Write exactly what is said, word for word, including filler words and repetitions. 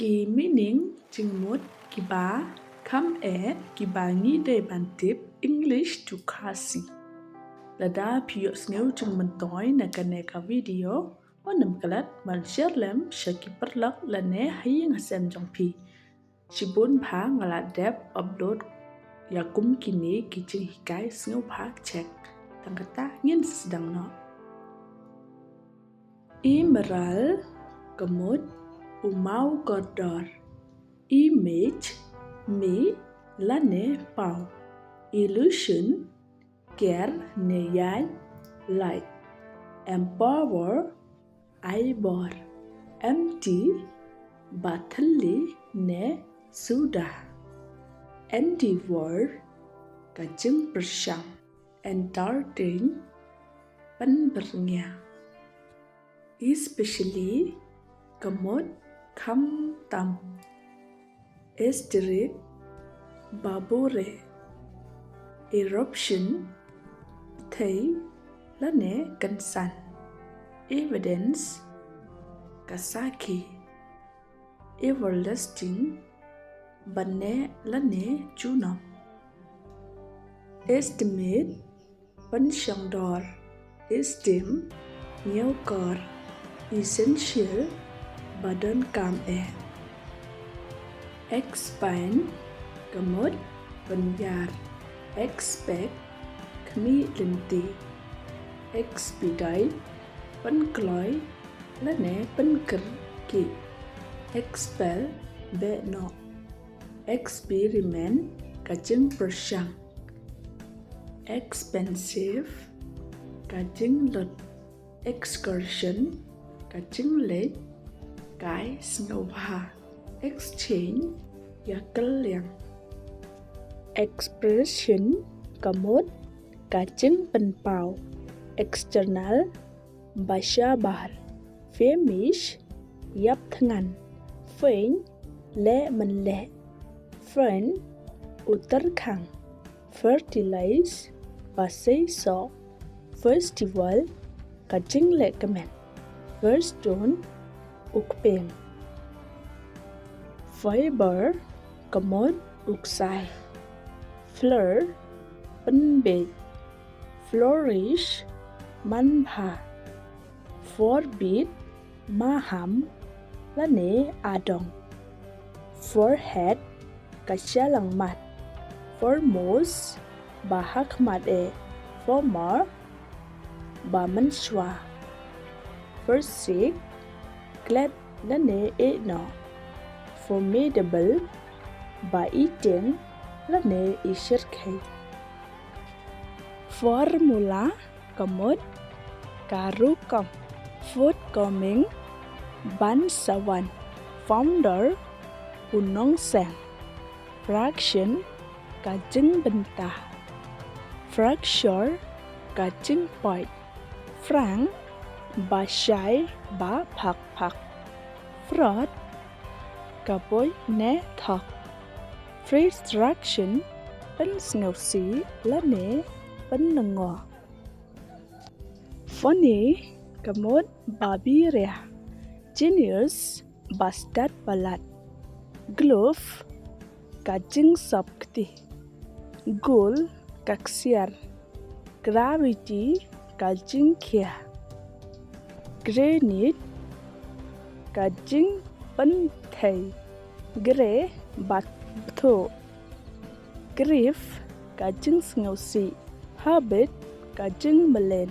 Ki meaning jingmut kiba kham eh kiba ngi dei ban tip English to Khasi. Lada phi ïohsngew jingmyntoi na kane ka video, wat nym klet ban share lem sha ki paralok lane ha ïing ha sem jong phi. Shibun bha nga la dep upload ïa kum kine ki jinghikai, sngewbha check. Tang kata ngin sdang noh. Emerald ka mut u maw kordor. Image, mih lane paw. Illusion, ker ne ïaid. Light, empower, ai bor. Empty, ba thylli ne suda. Endeavor, ka jingpyrshang. Entertain, pynbyrngia. Especially ka mut khamtam. Asterisk, ba bure. Eruption, pyrthei lane kynsan. Evidence, ka sakhi. Everlasting, ban neh lane junom. Estimate, pynshongdor. Esteem, ñiewkor. Essential, ba donkam eh. Expand ka mut pynïar. Expect, khmih lynti. Expedite, pynkloi lane pynkyrkieh. Expel, beh noh. Experiment, ka jingpyrshang. Expensive, ka jinglut. Excursion, ka jingleit kai sngewbha. Exchange, ïakylliang. Expression ka mut ka jingpynpaw. External, ba shabar. Famish, ïap thngan. Faint, leh mynleh. Fun, u tyrkhang. Fertilize, ba seisoh. Festival, ka jinglehkmen. Firstone, u kpeng. Fiber, ka mut u ksai. Fleur, pynbiej. Flourish, manbha. Forbid, maham lane adong. Forehead, ka shyllangmat. Foremost, ba hakhmat eh. Former, ba mynshuwa. Forsake, klet lane ïehnoh. Formidable, ba itieng lane ishyrkhei. Formula ka mut ka rukom. Forthcoming, ban sa wan. Founder, u nongseng. Fraction, ka jingbynta. Fracture, ka jingpoit. Frank, ba shai ba phak phak. Fraud, ka buit ne thok. Frustration, pynsngewsih lane pynngoh. Funny, ka mut ba biria. Genius, ba stad palat. Glove, ka jingsop kti. Goal, ka ksiar. Gravity, ka jingkhia. Granite, ka jingpynthei. Grey, ba bthuh. Grief, ka jingsngewsih. Habit, ka jingmlien.